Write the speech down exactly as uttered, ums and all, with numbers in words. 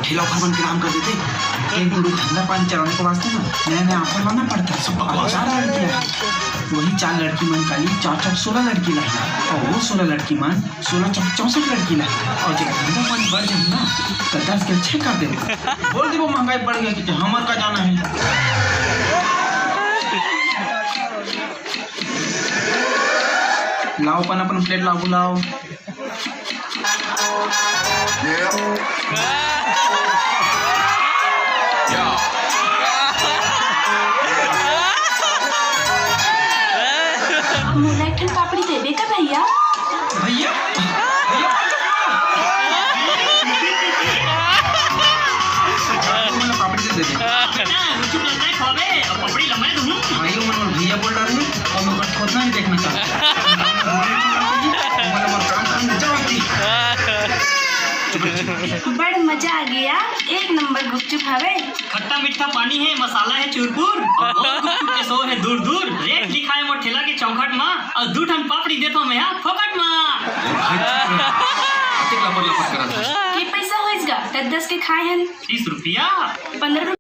ठेला भर मन के नाम कर देते। एक गुरु धंधा पानी चलाने के वास्ते ना नया नया ऑफर लाना पड़ता। सब बकवास। चार लड़कियां हैं, वही चार लड़की मन का लिए चार चार सोलह लड़की लाई, और वो सोलह लड़की मन सोलह चौक चौसठ लड़की लाई, और जब धंधा पानी बढ़ जाए ना तो दस के छह कर दे। बोल दे वो महंगाई बढ़ गया कि हमर का जाना है। लाओ अपन अपन प्लेट लाओ, बुलाओ। मोला एक ठन पापड़ी देबे का भैया? भैया, भैया, मोला पापड़ी दे दे। बेटा, रुचि लग रहा है खावे, अब पापड़ी लम्बा है दोनों। भाइयों, मैं भैया बोल रहा हूँ, और मैं बस खोदना नहीं देखना चाहता। मैं, मैं काम करने जाओ अभी। बड़ मजा आ गया, एक नंबर गुपचुप हवे। खट्टा मीठा पानी है, मसाला है चूरपुर, और मोर गुपचुप के शोर है दूर दूर। रेट लिखा है मोर ठेला के चौखट मा, और दू ठन पापड़ी देथो मैं हा फोकट मा। अतेक लपर लपर करत हस। के पैसा होइस गा? दस दस के खाए हन। तीस रुपया। पंद्रह